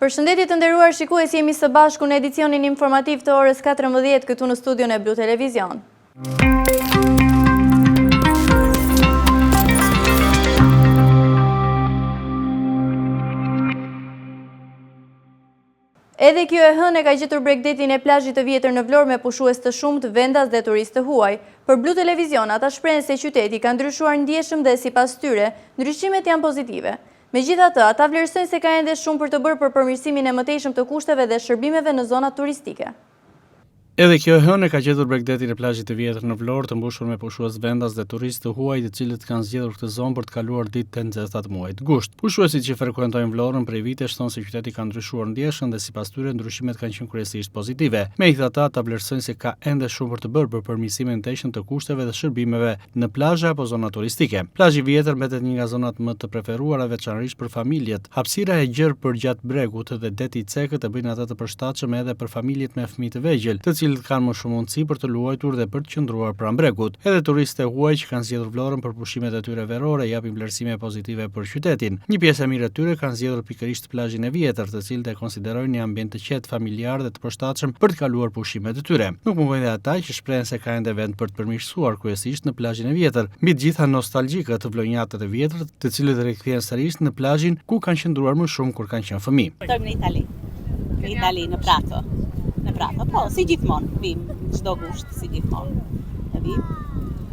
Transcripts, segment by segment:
Përshëndetje të nderuar shikues, jemi së bashku në edicionin informativ të orës 14 këtu në studion e Blu Televizion. Edhe kjo e hënë e ka gjetur bregdetin e plazhit të vjetër në Vlorë me pushues të shumtë, vendas dhe turistë të huaj. Për Blu Televizion, ata shprehen se qyteti ka ndryshuar ndjeshëm dhe sipas tyre, ndryshimet janë pozitive. Megjithatë, ata vlerësojnë se ka ende shumë për të bërë për përmirësimin e mëtejshëm të kushteve dhe shërbimeve në zonat turistike. Edhe kjo e hënë e ka gjetur bregdetin e plazhit të vjetër në Vlorë të mbushur me pushues vendas dhe turistë të huaj të cilët kanë zgjedhur këtë zonë për të kaluar ditët e nxehta të muajit gusht. Pushuesit që frekuentojnë Vlorën prej vitesh thonë se qyteti ka ndryshuar ndjeshëm dhe sipas tyre ndryshimet kanë qenë kryesisht pozitive. Megjithatë, ata vlerësojnë se ka ende shumë për të bërë për përmirësimin e mëtejshëm të kushteve dhe shërbimeve në plazhe apo zona turistike. Plazhi i vjetër mbetet një nga zonat më të preferuara veçanërisht për familjet. Hapësira e gjerë përgjatë bregut dhe deti i cekët e bëjnë atë të përshtatshëm edhe për familjet me fëmijë të vegjël, të cilët kanë më shumë mundësi për të luajtur dhe për të qëndruar pranë bregut. Edhe turistët e huaj që kanë zgjedhur Vlorën për pushimet e tyre verore japin vlerësime pozitive për qytetin. Një pjesë e mirë e tyre kanë zgjedhur pikërisht plazhin e vjetër, të cilët e konsiderojnë një ambient të qetë, familjar dhe të përshtatshëm për të kaluar pushimet e tyre. Nuk mungojnë dhe ata që shprehen se ka ende vend për të përmirësuar, kryesisht në plazhin e vjetër, mbi të gjitha nostalgjikët, vlonjatët e vjetër, të cilët rikthehen sërish në plazhin ku kanë qëndruar më shumë kur kanë qenë fëmijë. Jetojmë në Itali. Në Itali, në Prato. Në Prato, po, si gjithmonë, vim çdo gusht, si gjithmonë. E vim.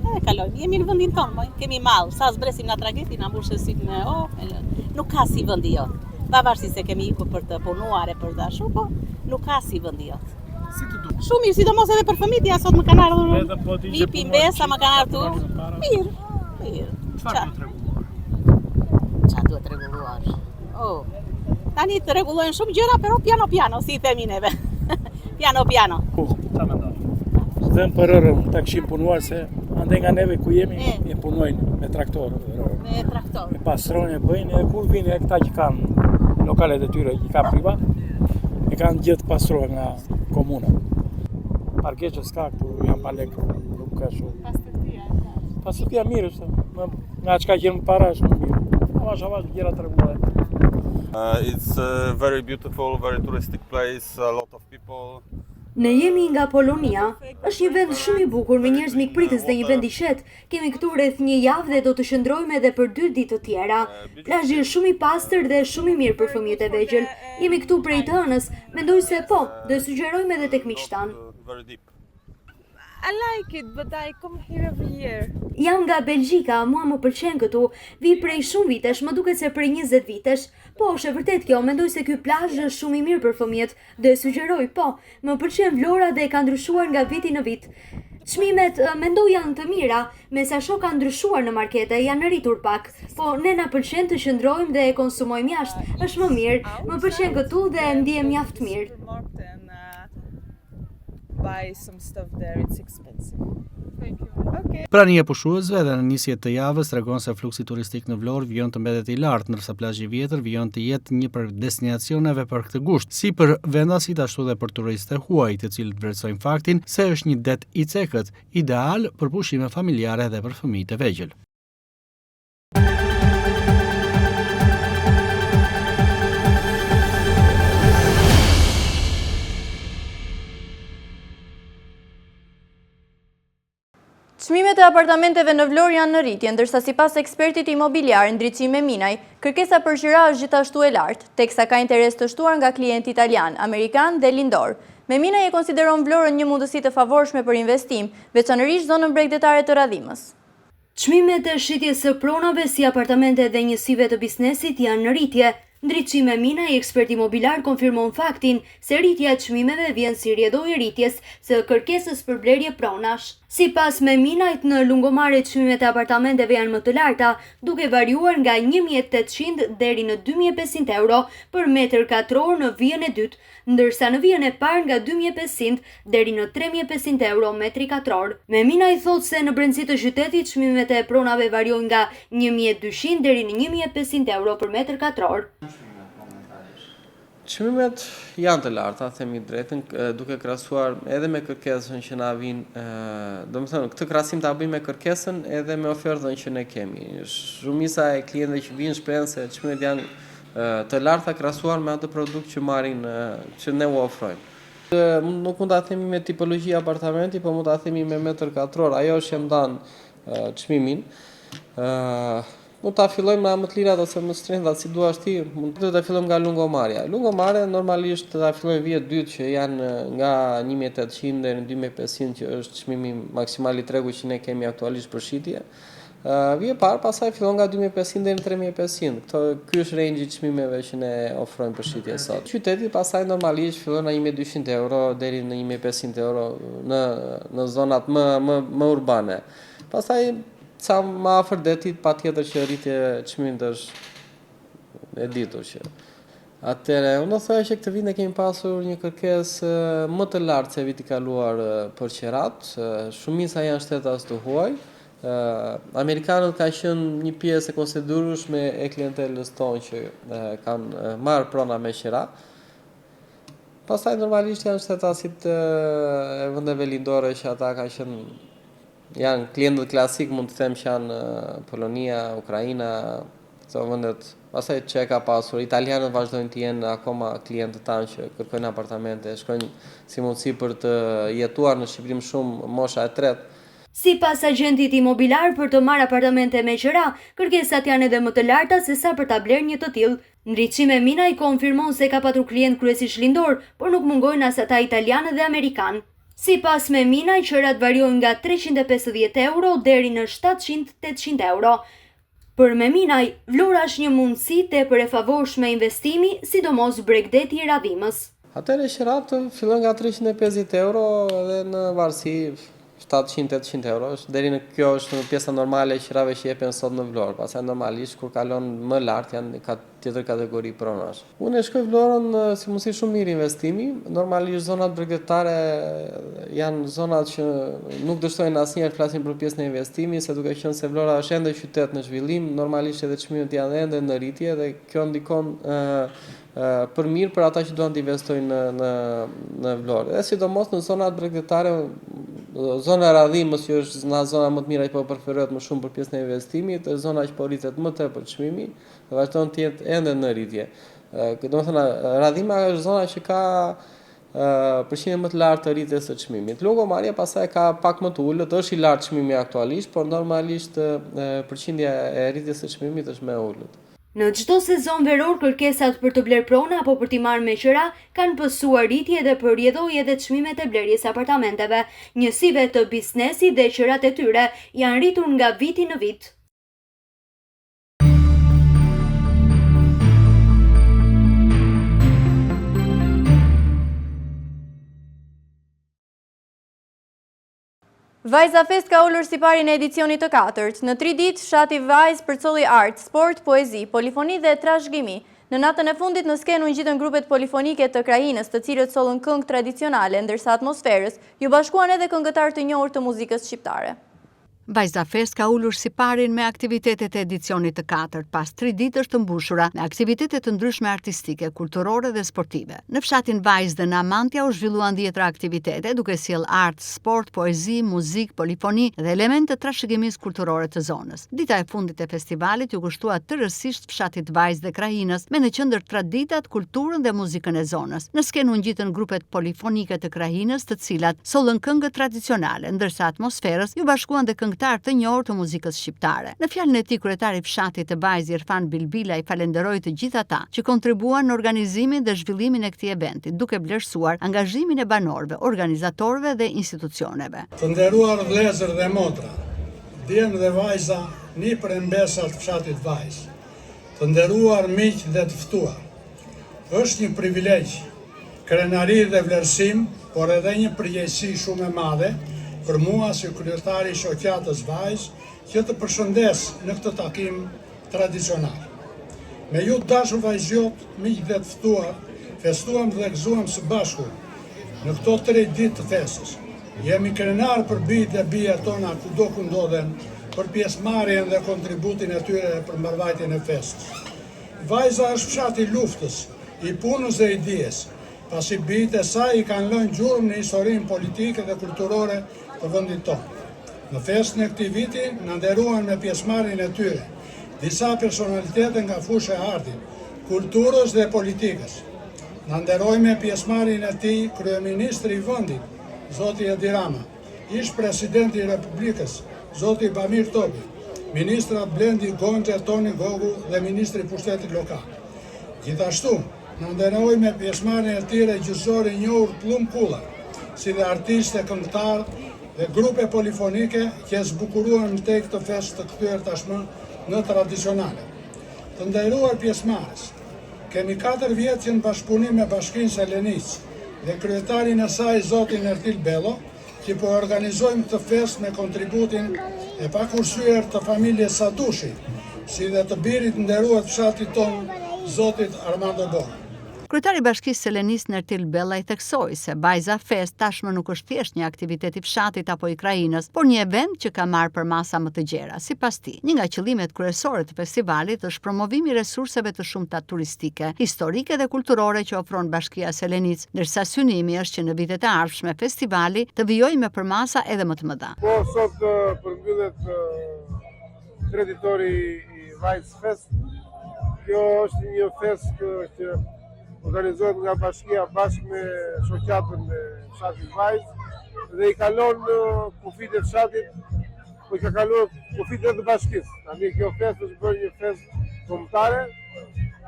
Edhe kalojmë. Jemi në vendin tonë, moj. Kemi mall, sa zbresim nga trageti, na mbushet sytë me o, nuk ka si vendi jot. Pavarësisht se kemi ikur për të punuar e për të ashtu, po nuk ka si vendi jot. Si të duket? Shumë mirë, sidomos edhe për fëmijët, ja sot më kanë ardhur. Po nipi, mbesa më kanë ardhur. Mirë, mirë. Çfarë duhet rregulluar? Çfarë duhet rregulluar? Oh. Tani të rregullojnë shumë gjëra, pero piano piano, si i themi neve. piano piano. Çfarë mendon? Dhëm për rërën, ta kishim punuar se andej nga neve ku jemi, e, e punojnë me traktor. Me traktor. E pastrojnë e bëjnë, e kur vinë e këta që kanë lokalet e tyre, që kanë privat, e kanë gjithë pastruar nga komuna. Parkeqe s'ka këtu, janë pa lekë, nuk ka shumë. Pastërtia e ka. Pastërtia mirë është, më, nga çka qenë para është më mirë. Avash, avash, gjëra të rregullohen. Uh, it's a very beautiful, very touristic place, a lot of people. Ne jemi nga Polonia. Është një vend shumë i bukur me njerëz mikpritës dhe një vend i qetë. Kemi këtu rreth një javë dhe do të qëndrojmë edhe për dy ditë të tjera. Plazhi është shumë i pastër dhe shumë i mirë për fëmijët e vegjël. Jemi këtu prej të hënës. Mendoj se po, do e sugjerojmë edhe tek miqtë tanë. I like it, but I come here every year. Jam nga Belgjika, mua më pëlqen këtu. Vij prej shumë vitesh, më duket se prej 20 vitesh. Po, është e vërtetë kjo, mendoj se ky plazh është shumë i mirë për fëmijët. Do e sugjeroj, po. Më pëlqen Vlora dhe ka ndryshuar nga viti në vit. Çmimet, mendoj janë të mira, me sa shoh kanë ndryshuar në markete, janë rritur pak. Po, ne na pëlqen të qëndrojmë dhe e konsumojmë jashtë, është më mirë. Më pëlqen këtu dhe ndihem mjaft mirë. Buy some stuff there, it's expensive. Thank you. Okay. Prania e pushuesve edhe në nisje të javës tregon se fluksi turistik në Vlorë vijon të mbetet i lartë, ndërsa plazhi i vjetër vijon të jetë një prej destinacioneve për këtë gusht, si për vendasit ashtu dhe për turistët e huaj, të cilët vlerësojnë faktin se është një det i cekët, ideal për pushime familjare dhe për fëmijët e vegjël. Çmimet e apartamenteve në Vlorë janë në rritje, ndërsa sipas ekspertit imobiliar Ndriçim Meminaj, kërkesa për qira është gjithashtu e lartë, teksa ka interes të shtuar nga klientë italianë, amerikanë dhe lindorë. Meminaj e konsideron Vlorën një mundësi të favorshme për investim, veçanërisht zonën bregdetare të Radhimës. Çmimet e shitjes së pronave si apartamente dhe njësive të biznesit janë në rritje. Ndriçim Meminaj, ekspert imobiliar konfirmon faktin se rritja e çmimeve vjen si rrjedhojë e rritjes së kërkesës për blerje pronash. Sipas Meminajt, në Lungomare çmimet e apartamenteve janë më të larta, duke variuar nga 1800 deri në 2500 euro për metër katror në vijën e dytë, ndërsa në vijën e parë nga 2500 deri në 3500 euro metri katror. Meminaj thotë se në brendësi të qytetit çmimet e pronave variojnë nga 1200 deri në 1500 euro për metër katror. Çmimet janë të larta, themi të drejtën, duke krahasuar edhe me kërkesën që na vijnë, domethënë këtë krahasim ta bëjmë me kërkesën edhe me ofertën që ne kemi. Shumica e klientëve që vijnë shprehen se çmimet janë të larta krahasuar me atë produkt që marrin, që ne u ofrojmë. Nuk mund ta themi me tipologji apartamenti, po mund ta themi me metër katror. Ajo është që ndan çmimin. Mund ta fillojmë nga më të lirat ose më të shtrenjtat si duash ti, mund të ta fillojmë nga Lungomarja. Lungomarja normalisht ta fillojmë vijë e dytë që janë nga 1800 deri në 2500 që është çmimi maksimal i tregut që ne kemi aktualisht për shitje. Vijë e parë pastaj fillon nga 2500 deri në 3500. Këto ky është range i çmimeve që ne ofrojmë për shitje sot. Qyteti pastaj normalisht fillon nga 1200 euro deri në 1500 euro në në zonat më më më urbane. Pastaj Sa më afër detit, patjetër që rritja e çmimit është e ditur që. Atëherë, unë do thoja që këtë vit ne kemi pasur një kërkesë më të lartë se viti i kaluar për qerat. Shumica janë shtetas të huaj. Amerikanët kanë qenë një pjesë e konsiderueshme e klientelës tonë që kanë marrë prona me qera. Pastaj normalisht janë shtetasit e vendeve lindore që ata kanë qenë Janë klientët klasik mund të them që janë Polonia, Ukraina, këto vendet, pastaj Çek ka pasur, italianët vazhdojnë të jenë akoma klientët tanë që kërkojnë apartamente, shkojnë si mundësi për të jetuar në Shqipëri më shumë mosha e tretë. Sipas agjentit imobilar për të marrë apartamente me qera, kërkesat janë edhe më të larta se sa për ta blerë një të tillë. Ndriçim Eminaj konfirmon se ka patur klientë kryesisht lindorë, por nuk mungojnë as ata italianë dhe amerikanë. Sipas Meminaj, qerat variojnë nga 350 euro deri në 700-800 euro. Për Meminaj, Vlora është një mundësi tepër e favorshme investimi, sidomos bregdeti i Radhimës. Atëherë qeratë fillojnë nga 350 euro dhe në varësi 700-800 euro, është deri në kjo është pjesa normale e qerave që jepen sot në Vlorë. Pastaj normalisht kur kalon më lart janë ka tjetër kategori pronash. Unë e shikoj Vlorën si mundësi shumë mirë investimi. Normalisht zonat bregdetare janë zonat që nuk dështojnë asnjëherë flasim për pjesën e investimit, se duke qenë se Vlora është ende qytet në zhvillim, normalisht edhe çmimet janë ende në rritje dhe kjo ndikon për mirë për ata që duan të investojnë në në në Vlorë. Dhe sidomos në zonat bregdetare, zona e Radhimës që është nga zona më të mira që po preferohet më shumë për pjesën e investimit, është zona që po rritet më tepër çmimi dhe vazhdon të jetë ende në rritje. Domethënë Radhima është zona që ka përqindje më të lartë të rritjes së çmimit. Lungomarja pastaj ka pak më të ulët, është i lartë çmimi aktualisht, por normalisht përqindja e rritjes së çmimit është më e ulët. Në çdo sezon veror kërkesat për të blerë prona apo për t'i marrë me qera kanë pësuar rritje dhe për rrjedhojë edhe çmimet e blerjes së apartamenteve, njësive të biznesit dhe qeratë e tyre janë rritur nga viti në vit. Vajza Fest ka ulur siparin e edicionit të katërt. Në tri ditë, fshati Vajzë përcolli art, sport, poezi, polifoni dhe trashëgimi. Në natën e fundit në skenë u ngjitën grupet polifonike të krahinës, të cilët sollën këngë tradicionale, ndërsa atmosferës iu bashkuan edhe këngëtarë të njohur të muzikës shqiptare. Vajza Fest ka ulur siparin me aktivitetet e edicionit të katërt, pas tri ditësh të mbushura me aktivitete të ndryshme artistike, kulturore dhe sportive. Në fshatin Vajzë dhe në Amantia u zhvilluan dhjetra aktivitete, duke sjellë art, sport, poezi, muzikë, polifoni dhe elementë të trashëgimisë kulturore të zonës. Dita e fundit e festivalit iu kushtua tërësisht fshatit Vajzë dhe krahinës, me në qendër traditat, kulturën dhe muzikën e zonës. Në skenë u ngjitën grupet polifonike të krahinës, të cilat sollën këngët tradicionale. ndërsa atmosferës iu bashkuan dhe këngëtarë të njohur të muzikës shqiptare. Në fjalën e tij kryetari i fshatit të Vajzë Irfan Bilbilaj falenderoi të gjithë ata që kontribuan në organizimin dhe zhvillimin e këtij eventi, duke vlerësuar angazhimin e banorëve, organizatorëve dhe institucioneve. Të nderuar vëllezër dhe motra, djem dhe vajza, nipër e mbesa të fshatit Vajzë, të nderuar miq dhe të ftuar. Është një privilegj Krenari dhe vlerësim, por edhe një përgjegjësi shumë e madhe për mua si kryetar i Shoqatës Vajzë që të përshëndes në këtë takim tradicional. Me ju të dashur vajzjotë, miq dhe të ftuar, festuam dhe gëzuam së bashku në këto tri ditë të festës. Jemi krenarë për bijtë dhe bijat tona kudo ku ndodhen, për pjesëmarrjen dhe kontributin e tyre për mbarëvajtjen e festës. Vajza është fshat i luftës. i punës dhe i dijes, pasi bijtë e saj i kanë lënë gjurmë në historinë politike dhe kulturore të vendit tonë. Në festën e këtij viti na nderuan me pjesëmarrjen e tyre disa personalitete nga fusha e artit, kulturës dhe politikës. Na nderoi me pjesëmarrjen e tij kryeministri i vendit, zoti Edi Rama, ish-presidenti i Republikës, zoti Bamir Topi, ministrat Blendi Gonxhe, Toni Gogu dhe ministri i Pushtetit Lokal. Gjithashtu, na nderoi me pjesëmarrjen e tij regjisori i njohur Pëllumb Kulla, si dhe artistë e këngëtarë dhe grupe polifonike që e zbukuruan më tej këtë festë të kthyer tashmë në tradicionale. Të nderuar pjesëmarrës, kemi katër vjet që në bashkëpunim me Bashkinë Selenicë dhe kryetarin e saj zotin Ertil Bello, që po e organizojmë këtë festë me kontributin e pakursyer të familjes Sadushi, si dhe të birit të nderuar të fshatit tonë, zotit Armando Bora. Kryetari i Bashkisë Selenicë Nertil Bellaj theksoi se Vajza Fest tashmë nuk është thjesht një aktivitet i fshatit apo i krahinës, por një event që ka marrë përmasa më të gjera. Sipas tij, një nga qëllimet kryesore të festivalit është promovimi i resurseve të shumta turistike, historike dhe kulturore që ofron Bashkia Selenicë. Ndërsa synimi është që në vitet e ardhshme festivali të vijojë me përmasa edhe më të mëdha. Po sot përmbyllet treditori i Vajzë Fest. Kjo është një festë që organizohet nga bashkia bashkë me shoqatën e fshatit Vajzë dhe i kalon kufijtë e fshatit, po i ka kaluar kufijtë edhe të bashkisë. Tani kjo festë është bërë një festë kombëtare,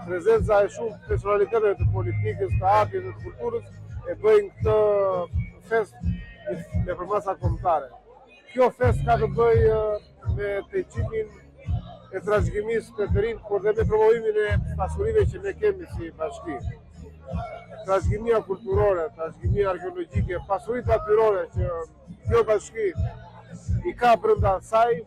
Prezenca e shumë personaliteteve të politikës, të artit dhe të kulturës e bëjnë këtë festë me përmasa kombëtare. Kjo festë ka të bëjë me tejçimin e trashëgimisë te të rinjtë, por dhe me promovimin e pasurive që ne kemi si bashki. Trashëgimia kulturore, trashëgimia arkeologjike, pasuritë natyrore që kjo bashki i ka brenda saj,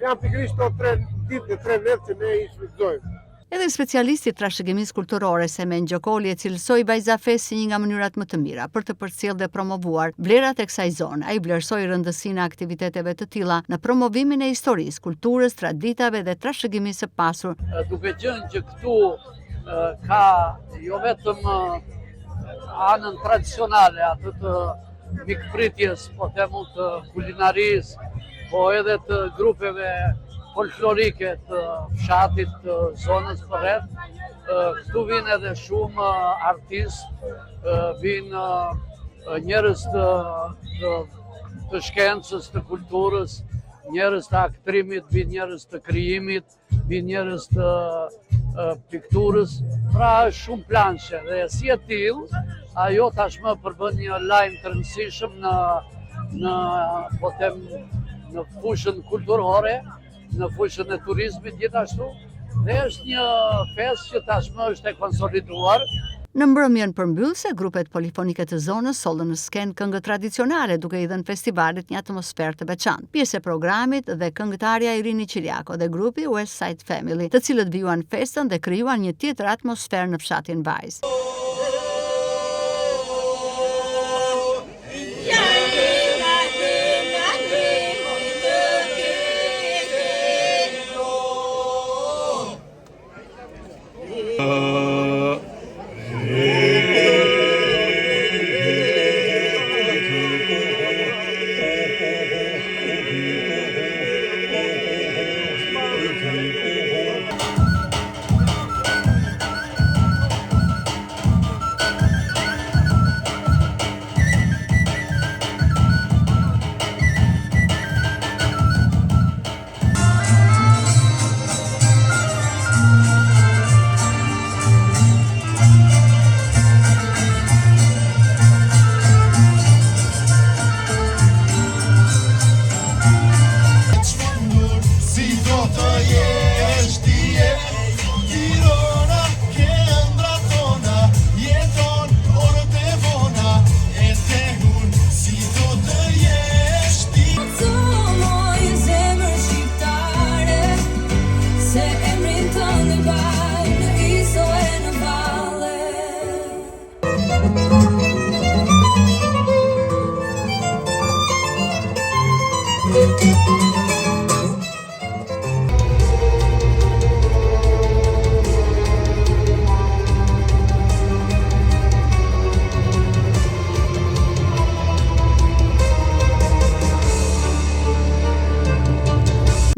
janë pikërisht këto tre ditë dhe tre netë që ne i shfrytëzojmë. Edhe specialisti i trashëgimisë kulturore Semen Gjokoli e cilësoi Vajza Fest si një nga mënyrat më të mira për të përcjellë dhe promovuar vlerat e kësaj zone. Ai vlerësoi rëndësinë e aktiviteteve të tilla në promovimin e historisë, kulturës, traditave dhe trashëgimisë së pasur. Duke qenë që këtu ka jo vetëm anën tradicionale, atë të mikpritjes, po them unë të kulinarisë, po edhe të grupeve folklorike të fshatit, të zonës përreth. Këtu vijnë edhe shumë artistë, vijnë njerëz të, të, të shkencës, të kulturës, njerëz të aktrimit, vijnë njerëz të krijimit, Vijnë njerëz të pikturës, pra është shumëplanëshe dhe si e tillë, ajo tashmë përbën një lajm të rëndësishëm në, në, po them, në fushën kulturore, në fushën e turizmit gjithashtu, dhe është një festë që tashmë është e konsoliduar. Në mbrëmjen përmbyllëse, grupet polifonike të zonës sollën në skenë këngë tradicionale, duke i dhënë festivalit një atmosferë të veçantë. Pjesë e programit dhe këngëtarja Irini Qirjako dhe grupi West Side Family, të cilët vijuan festën dhe krijuan një tjetër atmosferë në fshatin Vajzë.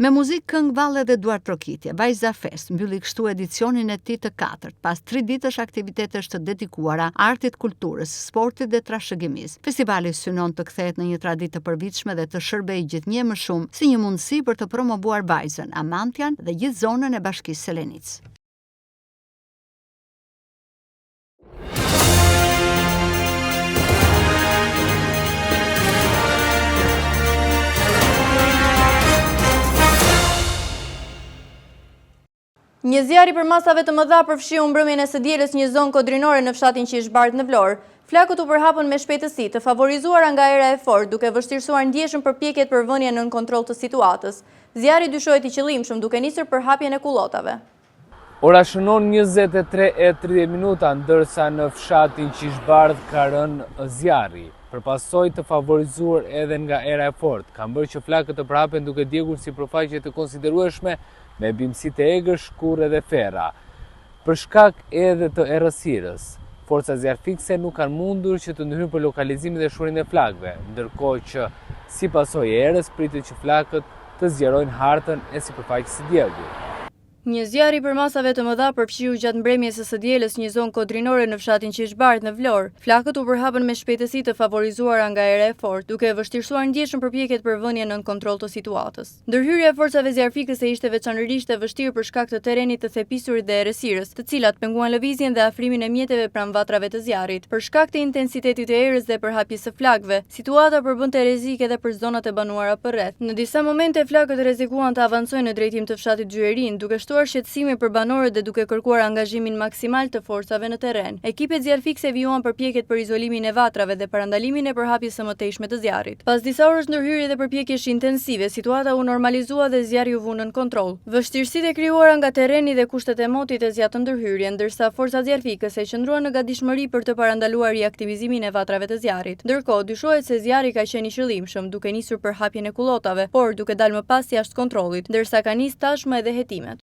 Me muzikë, këngë, valle dhe duartrokitje, Vajza Fest mbylli kështu edicionin e tij të katërt, pas tri ditësh aktivitetesh të dedikuara artit, kulturës, sportit dhe trashëgimisë. Festivali synon të kthehet në një traditë të përvitshme dhe të shërbejë gjithnjë e më shumë si një mundësi për të promovuar Vajzën, Amantian dhe gjithë zonën e Bashkisë Selenicë. Një zjarr i përmasave të mëdha përfshiu mbrëmjen e së dielës një zonë kodrinore në fshatin Qishbardh në Vlorë. Flakët u përhapën me shpejtësi, të favorizuara nga era e fortë, duke vështirësuar ndjeshëm përpjekjet për vënien nën kontroll të situatës. Zjarri dyshohet i qëllimshëm, duke nisur përhapjen e kullotave. Ora shënon 23 e 30 minuta, ndërsa në fshatin Qishbardh ka rënë zjarri. Për pasojë të favorizuar edhe nga era e fortë, kanë bërë që flakët të përhapen duke djegur sipërfaqe të konsiderueshme me bimësi të egër, shkurre dhe ferra. Për shkak edhe të errësirës, forcat zjarrfikëse nuk kanë mundur që të ndërhyjnë për lokalizimin dhe shuarjen e flakëve, ndërkohë që si pasojë e erës pritet që flakët të zgjerojnë hartën e sipërfaqes së djegur. Një zjarr i përmasave të mëdha përfshiu gjatë mbrëmjes së së dielës një zonë kodrinore në fshatin Qishbardh në Vlorë. Flakët u përhapën me shpejtësi të favorizuara nga era e fortë, duke vështirësuar ndjeshëm përpjekjet për vënien nën kontroll të situatës. Ndërhyrja e forcave zjarrfikëse ishte veçanërisht e vështirë për shkak të terrenit të thepisur dhe errësirës, të cilat penguan lëvizjen dhe afrimin e mjeteve pranë vatrave të zjarrit. Për shkak të intensitetit të erës dhe përhapjes së flakëve, Situata përbënte rrezik edhe për zonat e banuara përreth. Në disa momente flakët rrezikuan të avancojnë në drejtim të fshatit Xhyherinë, duke shtuar shqetësimin për banorët dhe duke kërkuar angazhimin maksimal të forcave në terren. Ekipet zjarrfikëse vijuan përpjekjet për izolimin e vatrave dhe parandalimin e përhapjes së mëtejshme të zjarrit. Pas disa orësh ndërhyrje dhe përpjekjesh intensive, situata u normalizua dhe zjarri u vu nën kontroll. Vështirësitë e krijuara nga terreni dhe kushtet e motit e zgjatën ndërhyrjen, ndërsa forcat zjarrfikëse qëndruan në gatishmëri për të parandaluar riaktivizimin e vatrave të zjarrit. Ndërkohë, dyshohet se zjarri ka qenë i qëllimshëm, duke nisur përhapjen e kullotave, por duke dalë më pas jashtë kontrollit, ndërsa kanë nisë tashmë edhe hetimet.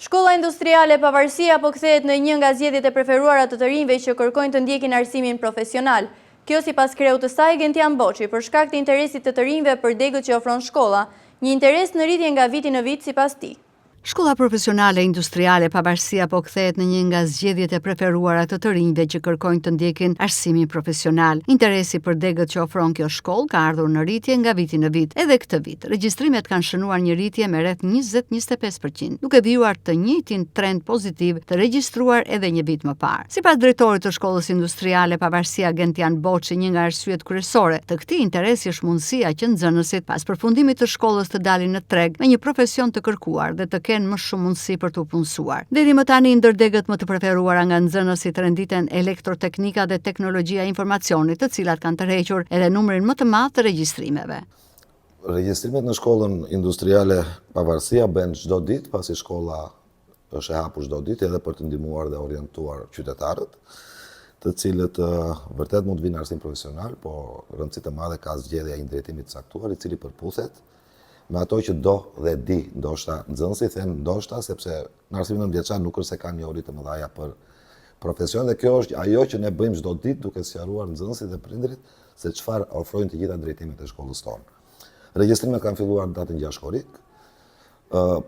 Shkolla Industriale Pavarësia po kthehet në një nga zgjedhjet e preferuara të të rinjve që kërkojnë të ndjekin arsimin profesional. Kjo sipas kreut të saj, Gentian Boçi, për shkak të interesit të të rinjve për degët që ofron shkolla, një interes në rritje nga viti në vit sipas tij. Shkolla Profesionale Industriale Pavarësia po kthehet në një nga zgjedhjet e preferuara të të rinjve që kërkojnë të ndjekin arsimin profesional. Interesi për degët që ofron kjo shkollë ka ardhur në rritje nga viti në vit. Edhe këtë vit, Regjistrimet kanë shënuar një rritje me rreth 20 25 për qind, duke vijuar të njëjtin trend pozitiv të regjistruar edhe një vit më parë. Sipas drejtorit të Shkollës Industriale Pavarësia Gentian Boçi, një nga arsyet kryesore të këtij interesi është mundësia që nxënësit pas përfundimit të shkollës të dalin në treg me një profesion të kërkuar dhe të kenë më shumë mundësi për t'u punësuar. Deri më tani ndër degët më të preferuara nga nxënësit renditen elektroteknika dhe teknologjia e informacionit, të cilat kanë tërhequr edhe numrin më të madh të regjistrimeve. Regjistrimet në shkollën industriale Pavarësia bëhen çdo ditë, pasi shkolla është e hapur çdo ditë edhe për të ndihmuar dhe orientuar qytetarët, të cilët vërtet mund të vinë në arsim profesional, po rëndësi të madhe ka zgjedhja e një drejtimi të caktuar, i cili përputhet me ato që do dhe di, ndoshta nxënësi, them ndoshta sepse në arsimin nëntëvjeçar nuk është se kanë njohuri të mëdha për profesion dhe kjo është ajo që ne bëjmë çdo ditë duke sqaruar nxënësit dhe prindërit se çfarë ofrojnë të gjitha drejtimet e shkollës tonë. Regjistrimet kanë filluar në datën 6 korrik.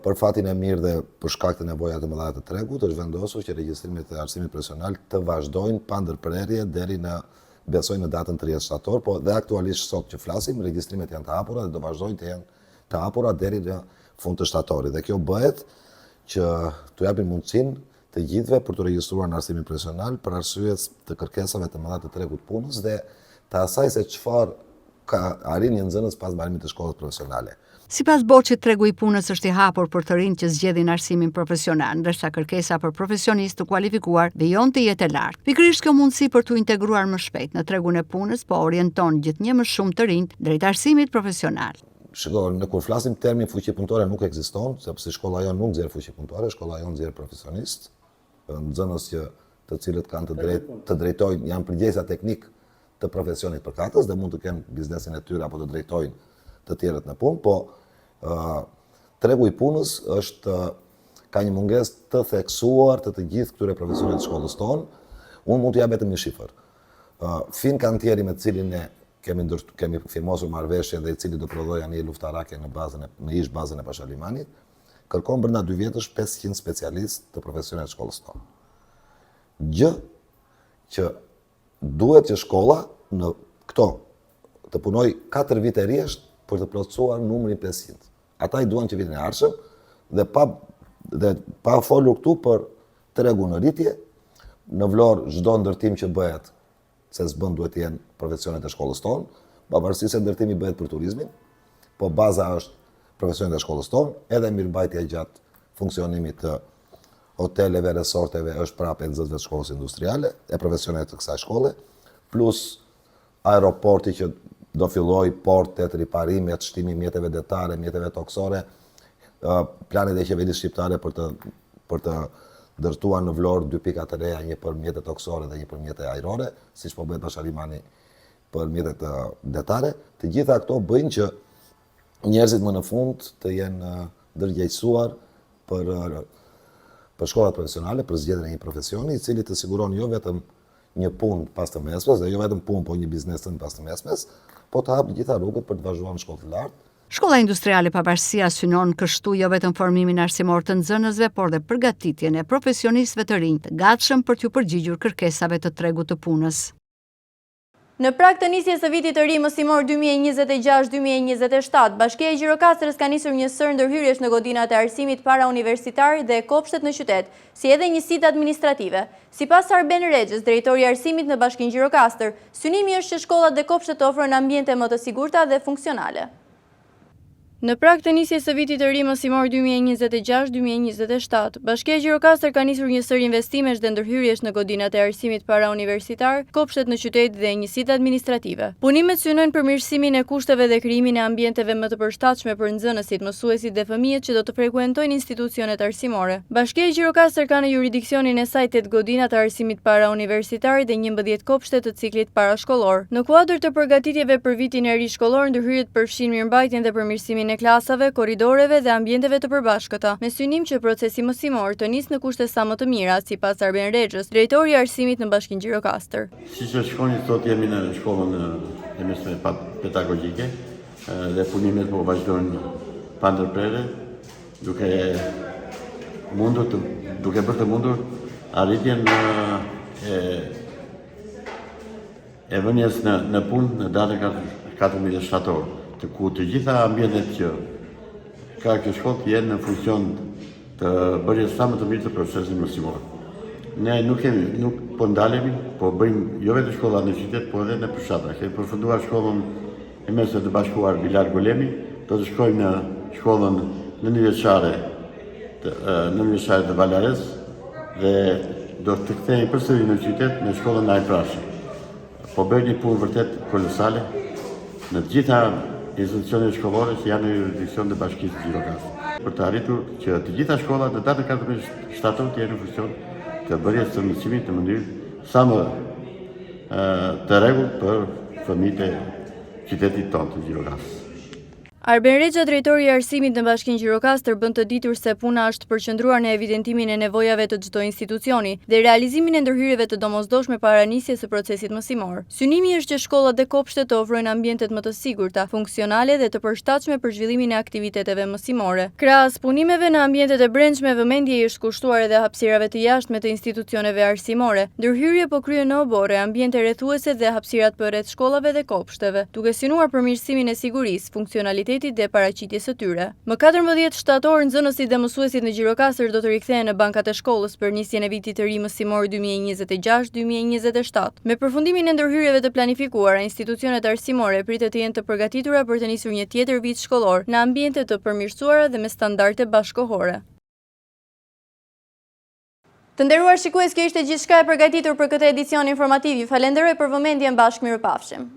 Për fatin e mirë dhe për shkak të nevojave të mëdha të tregut, është vendosur që regjistrimet e arsimit profesional të vazhdojnë pa ndërprerje deri në besoj në datën 30 shtator, po dhe aktualisht sot që flasim, regjistrimet janë të hapura dhe do vazhdojnë të jenë të hapura deri në fund të shtatorit. Dhe kjo bëhet që t'u japim mundësinë të gjithëve për t'u regjistruar në arsimin profesional për arsye të kërkesave të mëdha të tregut të punës dhe të asaj se çfarë ka arrin një nxënës pas mbarimit të shkollës profesionale. Sipas Boçit, tregu i punës është i hapur për të rinjtë që zgjedhin arsimin profesional, ndërsa kërkesa për profesionistë të kualifikuar vijon të jetë e lartë. Pikërisht kjo mundësi për t'u integruar më shpejt në tregun e punës po orienton gjithnjë më shumë të rinjtë drejt arsimit profesional. Shiko, ne kur flasim termin fuqi punëtore nuk ekziston, sepse shkolla jonë nuk nxjerr fuqi punëtore, shkolla jonë nxjerr profesionistë, nxënës që të cilët kanë të drejtë të drejtojnë, janë përgjegjësa teknikë të profesionit përkatës dhe mund të kenë biznesin e tyre apo të drejtojnë të tjerët në punë, po ë tregu i punës është ka një mungesë të theksuar të të gjithë këtyre profesioneve të shkollës tonë. Unë mund të jap vetëm një shifër. Fincantieri me të cilin ne kemi ndërt, kemi firmosur marrëveshje dhe i cili do prodhojë anije luftarake në bazën e në ish bazën e Pashalimanit, kërkon brenda dy vjetësh 500 specialistë të profesioneve të shkollës tonë. Gjë që duhet që shkolla në këto të punojë 4 vite rresht për të plotësuar numrin 500. Ata i duan që vitin e ardhshëm dhe pa dhe pa folur këtu për tregun në rritje, në Vlorë çdo ndërtim që bëhet, se s'bën duhet të jenë profesionet e shkollës tonë, pavarësisht se ndërtimi bëhet për turizmin, po baza është profesionet e shkollës tonë, edhe mirëmbajtja gjatë funksionimit të hoteleve, resorteve është prapë e nxënësve të shkollës industriale, e profesioneve të kësaj shkolle, plus aeroporti që do fillojë portet, riparimet, shtimi i mjeteve detare, mjeteve tokësore, planet e qeverisë shqiptare për të për të ndërtuar në Vlorë dy pika të reja, një për mjete tokësore dhe një për mjete ajrore, siç po bëhet Pashalimani për mjetet detare. Të gjitha këto bëjnë që njerëzit më në fund të jenë ndërgjegjësuar për për shkollat profesionale, për zgjedhjen e një profesioni, i cili të siguron jo vetëm një punë pas të mesmes, dhe jo vetëm punë, po një biznes tënd pas të mesmes, po të hap gjitha rrugët për të vazhduar në shkollë të lartë. Shkolla Industriale Pavarësia synon kështu jo vetëm formimin arsimor të nxënësve, por dhe përgatitjen e profesionistëve të rinj, të gatshëm për t'iu përgjigjur kërkesave të tregut të punës. Në prag të nisjes së vitit të ri mësimor 2026-2027, Bashkia e Gjirokastrës ka nisur një sërë ndërhyrjesh në godinat e arsimit parauniversitar dhe kopshtet në qytet, si edhe njësitë administrative. Sipas Arben Rexhës, drejtor i arsimit në Bashkinë Gjirokastër, synimi është që shkollat dhe kopshtet të ofrojnë ambiente më të sigurta dhe funksionale. Në prag të nisjes së vitit të ri mësimor 2026-2027, Bashkia Gjirokastër ka nisur një sërë investimesh dhe ndërhyrjesh në godinat e arsimit parauniversitar, kopshtet në qytet dhe njësitë administrative. Punimet synojnë përmirësimin e kushteve dhe krijimin e ambienteve më të përshtatshme për nxënësit, mësuesit dhe fëmijët që do të frekuentojnë institucionet arsimore. Bashkia Gjirokastër ka në juridiksionin e saj 8 godina të arsimit parauniversitar dhe 11 kopshte të ciklit parashkollor. Në kuadër të përgatitjeve për vitin e ri shkollor, ndërhyrjet përfshijnë mirëmbajtjen dhe përmirësimin e klasave, korridoreve dhe ambienteve të përbashkëta, me synim që procesi mësimor të nisë në kushte sa më të mira, sipas Arben Rexhës, drejtor i arsimit në Bashkinë Gjirokastër. Siç e shikoni, sot jemi në shkollën e mesme pedagogjike dhe punimet po vazhdojnë pa ndërprerje. duke mundur të duke bërë të mundur arritjen e e vënies në në punë në datën 14 shtator, të ku të gjitha ambientet që ka kjo shkollë të jenë në funksion të bërjes sa më të mirë të procesit mësimor. Ne nuk kemi, nuk po ndalemi, po bëjmë jo vetëm shkolla në qytet, po edhe në fshatra. Kemi përfunduar shkollën e mesme të bashkuar Bilal Golemi, do të shkojmë në shkollën nëntëvjeçare të nëntëvjeçare të Valares dhe do të kthehemi përsëri në qytet në shkollën Naim Frashëri. Po bëjmë një punë vërtet kolosale në të gjitha institucionet shkollore që janë në juridiksion të Bashkisë Gjirokastër. Për të arritur që të gjitha shkollat në datën 14 shtator të jenë në funksion të bërjes së mësimit në mënyrë sa më të rregullt për fëmijët e qytetit tonë të Gjirokastrës. Arben Rexha, drejtori i arsimit në Bashkinë Gjirokastër, bën të ditur se puna është përqendruar në evidentimin e nevojave të çdo institucioni dhe realizimin e ndërhyrjeve të domosdoshme para nisjes së procesit mësimor. Synimi është që shkollat dhe kopshtet të ofrojnë ambientet më të sigurta, funksionale dhe të përshtatshme për zhvillimin e aktiviteteve mësimore. Krahas punimeve në ambientet e brendshme, vëmendje i është kushtuar edhe hapësirave të jashtme të institucioneve arsimore. Ndërhyrje po kryhen në oborre, ambiente rrethuese dhe hapësirat përreth shkollave dhe kopshteve, duke synuar përmirësimin e sigurisë, funksionalitetit dhe paraqitjes së tyre. Më 14 shtator, nxënësit dhe mësuesit në Gjirokastër do të rikthehen në bankat e shkollës për nisjen e vitit të ri mësimor 2026-2027. Me përfundimin e ndërhyrjeve të planifikuara, institucionet arsimore pritet të jenë të përgatitura për të nisur një tjetër vit shkollor në ambiente të përmirësuara dhe me standarde bashkëkohore. Të nderuar shikues, kjo ishte gjithçka e përgatitur për këtë edicion informativ. Ju falenderoj për vëmendjen bashkë mirupafshim.